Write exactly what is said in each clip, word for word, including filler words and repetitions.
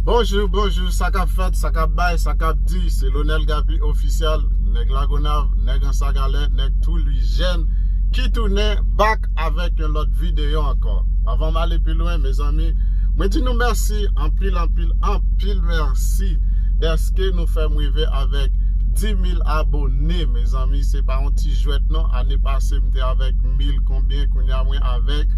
Bonjou, bonjou, sa k ap fèt, sa k ap bay, sa k ap di, se Lonel Gaby Officiel, nèg Lagonav, nèg Anse à Galets, nèg Twiliyèn, ki tounen back avèk yon lòt videyo ankò. Anvan m ale pi lwen, mezanmi, mwen di nou mèsi, anpil, anpil, anpil mèsi dèske nou fè m rive avèk dis mil abone, mezanmi, se pa yon ti jwèt non. Ane pase, m te avèk mil konbyen, kounye a mwen avèk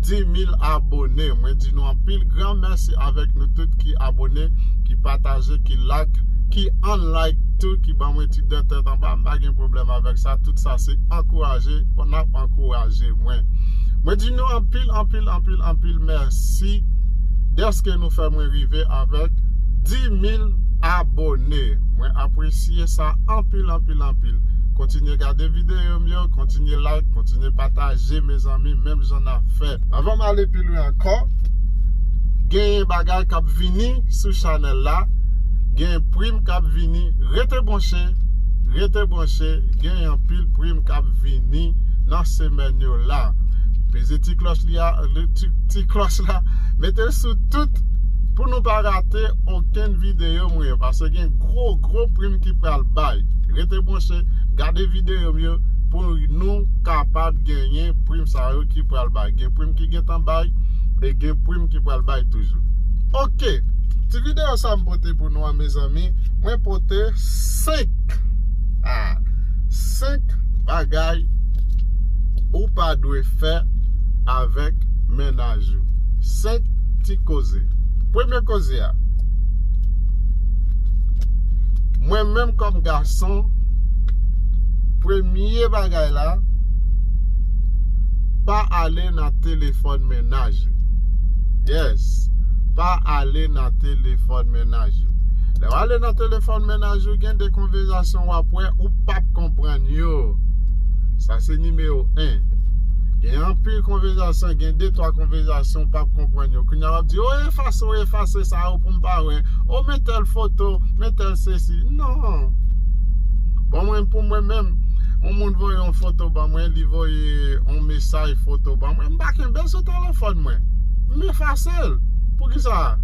dis mil abone. Mwen di nou anpil gran mèsi avèk nou tout ki abone, ki pataje, ki like, ki unlike tou, ki ban mwen ti dètèt anba. M pa gen pwoblèm avèk sa. Tout sa se ankouraje, n ap ankouraje mwen. Mwen di nou anpil, anpil, anpil, anpil mèsi dèske nou fè mwen rive avèk dis mil abone. Mwen apresye sa anpil, anpil, anpil. Kontinye gade videyo m yo, kontinye like, kontinye pataje, mezanmi, menm jan n ap fè. Anvan m ale pi lwen ankò, genyen bagay k ap vini sou chanèl la, genyen prim k ap vini, rete branche, rete branche, genyen anpil prim k ap vini nan semèn yo la. Peze ti klòch li a, ti, ti klòch la, mete l sou tout pou nou pa rate okenn videyo mwen yo, paske gen gwo, gwo prim ki pral bay. Rete branche, gade videyo m yo pou nou kapab genyen prim sa yo ki pral bay. Gen prim ki gentan bay, e gen prim ki pral bay toujou. Ok, ti videyo sa m pote pou nou an, mezanmi, mwen pote senk, ah, senk bagay ou pa dwe fè avèk mennaj ou. Senk ti koze. Premye koze a, mwen menm kòm gason, premye bagay la, pa ale nan telefòn mennaj ou. Yes. Pa ale nan telefòn mennaj ou. Lè w ale nan telefòn mennaj ou, gen de konvèsasyon w ap wè ou p ap konprann yo. Sa se nimewo en. Gen anpil konvèsasyon, gen de twa konvèsasyon ou p ap konprann yo. Kounye a w ap di, "O, efase, o, efase sa yo pou m pa wè. O, men tèl foto, men tèl sesi." Non. Bon, mwen, pou mwen menm, yon moun voye yon foto ban mwen, li voye yon mesaj foto ban mwen, m pa kenbe l sou telefòn mwen. M efase l. Poukisa?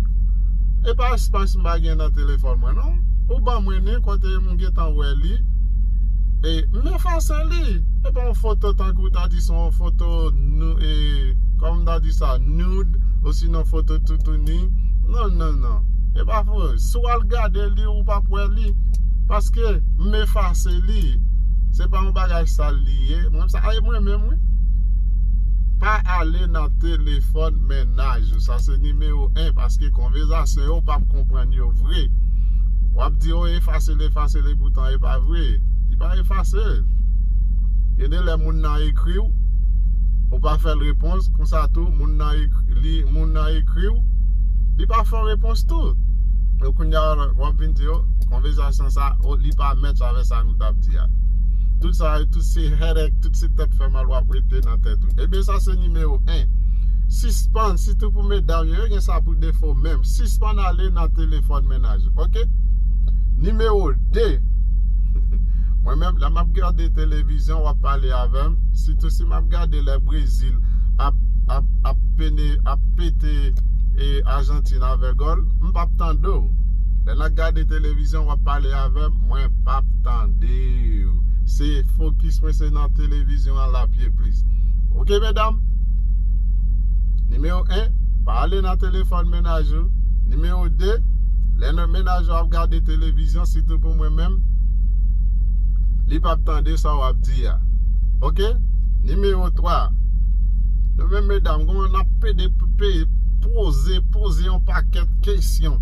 E pa espas m pa gen nan telefòn mwen, non. Ou ban mwen li, kote m gentan wè li, e m efase li. E pa yon foto tankou ta di se yon foto nou, e, kòm ta di sa, nude, osinon foto toutouni. Non, non, non. E pa vre. Si w al gade li, ou p ap wè li. Paske m efase li. Se pa yon bagay sal li ye. Mwen, sa e mwen menm, wi. Pa ale nan telefòn mennaj ou. Sa se nimewo en, paske konvèsasyon yo, ou p ap konprann yo vre. W ap di, "O, efase l, efase l," epoutan e pa vre. Li pa efase l. Gen de lè moun nan ekri w, ou pa fè l repons, konsa tou, moun nan ekri, li, moun nan ekri w, li pa fè w repons tou. Donk, kounye a, w ap vin di, "O, konvèsasyon sa, o, li pa match avè sa nou t ap di a." Tout sa, tout se headache, tout se tèt fè mal w ap rete nan tèt ou. Ebyen, sa se nimewo en. Sispann, sitou pou medam yo, yo gen sa pou defo menm. Sispann ale nan telefòn mennaj ou, ok? Nimewo de. Mwen menm, lè m ap gade televizyon, w ap pale avè m. Sitou si m ap gade lè Brezil ap, ap, ap pene, ap pete, e, Ajantin avè gòl, m p ap tande w. Lè n ap gade televizyon, w ap pale avè m, mwen p ap tande w. Se fokis mwen se nan televizyon an l ap ye plis. Ok, medam? Nimewo en, pa ale nan telefòn mennaj ou. Nimewo de, lè nan mennaj ou ap gade televizyon, sitou pou mwen menm, li p ap tande sa w ap di a. Ok? Nimewo twa, nou menm medam, kòman n ap pede p-, pe-, poze, poze yon pakèt kesyon.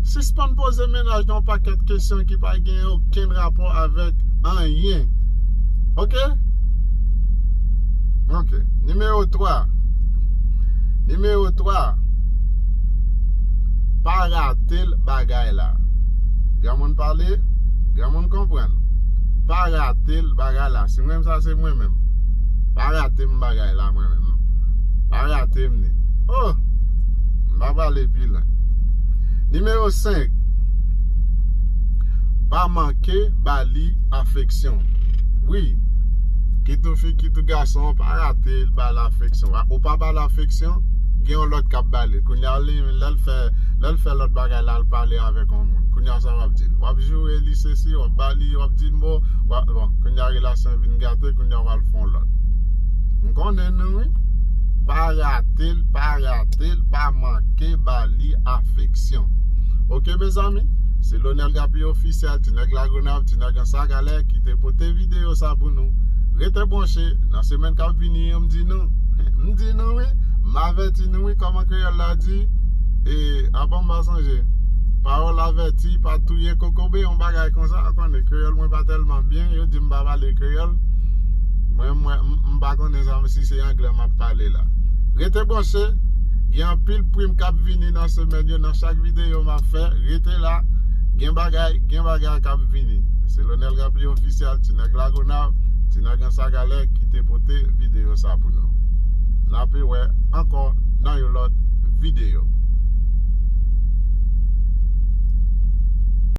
Sispann poze mennaj nou yon pakèt kesyon ki pa gen okenn rapò avèk anyen. Ok? Ok. Nimewo twa. Nimewo twa. Pa rate l bagay la. Granmoun pale, granmoun konprann. Pa rate l bagay la. Si mwen menm sa, se mwen menm. Pa rate m bagay la, mwen menm. Pa rate m li. Oh! M pa prale pi lwen. Nimewo senk. Pa manke ba li afeksyon. Wi. Kit ou fi, kit ou gason, pa rate l ba l afeksyon. Ou pa ba l afeksyon, gen yon lòt k ap ba li. Kounye a, li, lè l fè Lè l fè lòt bagay la, l pale avèk yon moun. Kounye a sa w ap di l? W ap joure li sesi, w ap ba li, w ap di l mo, w ap, bon, kounye a relasyon vin gate, kounye a w al fè yon lòt. M konnen nou, wi. Pa rate l, pa rate l, pa manke ba li afeksyon. Oke, mezanmi, se Lonel Gapi Ofisyèl, Ti Nèg Lagonav, Ti Nèg Ansagalè ki te pote videyo sa pou nou. Rete branche, nan semèn k ap vini yo, m di nou, m di nou wi, m avèti nou wi, kòman kreyòl la di, e, a bon, m pa sonje. Pawòl avèti pa touye kokobe, yon bagay konsa, ou konnen kreyòl mwen pa tèlman byen, yo di m pa pale kreyòl. Mwen, mwen, m, m pa konnen sa, si se anglè m ap pale la. Rete branche, gen anpil prim k ap vini nan semèn yo, nan chak videyo m ap fè, rete la, gen bagay, gen bagay k ap vini. Se Lonel Gapi Ofisyèl, Ti Nèg Lagonav, Ti Nèg Ansagalè ki te pote videyo sa pou nou. N ape wè ankò nan yon lòt videyo.